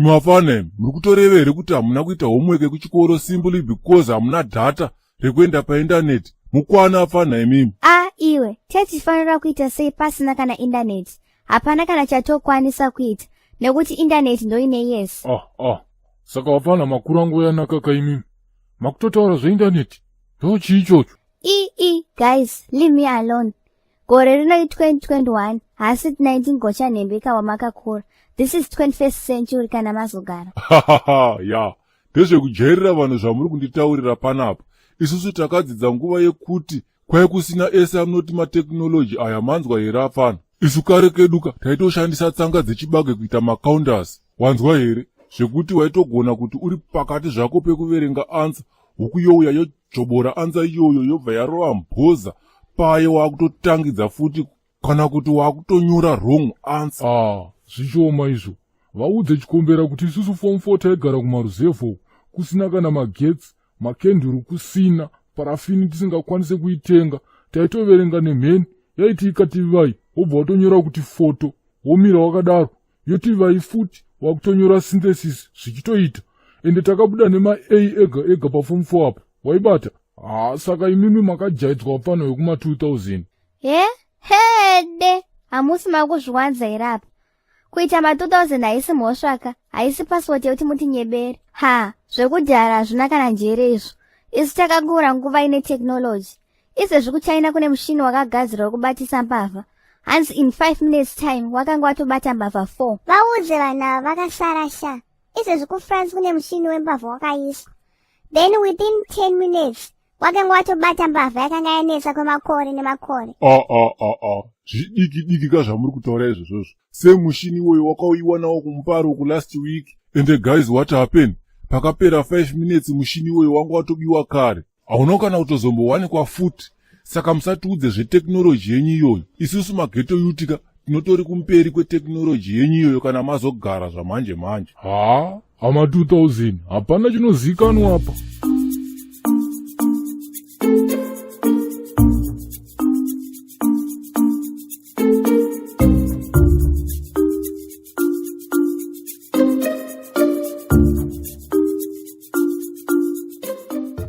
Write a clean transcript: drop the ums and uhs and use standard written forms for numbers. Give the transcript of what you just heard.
Imi vafana imi, muri kutoreva here kuti hamuna kuita homework yekuchikoro simply because hamuna data rekuenda paindaneti? Mukwana afana imimi. A iwe, tetifanira kuita sei pasina kana indaneti? Hapana kana chatokwanisa kuita nekuti indaneti ndoine yese. Ah ah, saka vafana makuru angu yanaka kaimimi. Makutotaura zveindaneti. Ndo chii ichocho? E e guys, leave me alone. Gore rino i2021, hasi 19 gochanhembe wamakakura. This is 21st century kana mazogara. Ya, ndezvekujairira vanhu zvamuri kunditaurira panapa. Isusu takadzidza nguva yekuti kwai kusina ese amunoti matechnology aya, manzwa here afana? Isu kare keduka taitoshandisa tsanga dzechibage kuita macounters, wanzwa here? Zvekuti waitogona kuti uri pakati zvako pekuverenga answer, huku youya yojobora answer iyoyo, yobva yarova mbhoza paye, waakutotangidza futi kana kuti waakutonyora wrong answer. Ah, zvichioma izvo. Vaudze chikombera kuti isusu form 4 taigara kumaruzevho uku, kusina kana magetsi, makenduru kusina, parafini tisingakwanise kuitenga. Taitoverenga nemheni, yaiti ikati vai, wobva watonyora kuti photo, womira wakadaro, yoti vai futi, wakutonyora synthesis zvichitoita. Ende takabuda nema A ega ega paform 4 apo, waibata? Ha, saka imimi makajaidzwa vapfano vekuma 2000. He? Hede, hamusi makuzviwanza here apa? Kuita ma2000 haisi mhosvaka, haisi pasipoti yekuti muti nyebere. Ha, zvekudhara hazvina kana njere izvo. Isu takakura nguva ine technology. Izvezvi kuChina kune mushini wakagadzirwa wekubatisa mbavha. Hanzi in 5 minutes time wakanga watobata mbavha 4. Vaudze vanhu ava vakasara sha. Izvezvi kuFrance kune mushini wembavha wakaiswa. Then within 10 minutes wakanga watobata mbavha yakanga yanetsa kwemakore nemakore. A a a a, zvidiki diki ka zvamuri kutaura izvozvozvo. Semushini iwoyo wakauyiwa nawo kuMuparo kulast week. Ende guys, what happened? Pakapera 5 minutes mushini iwoyo wanga watobiwa kare, hauna kana kutozombowanikwa futi. Saka musatiudze zvetechnology yenyu iyoyo. Isusu maghetto youth ka tinotori kumberi kwetechnology yenyu iyoyo kana mazogara zvamanje manje. Ha, ama 2000 hapana chinozikanwa apa.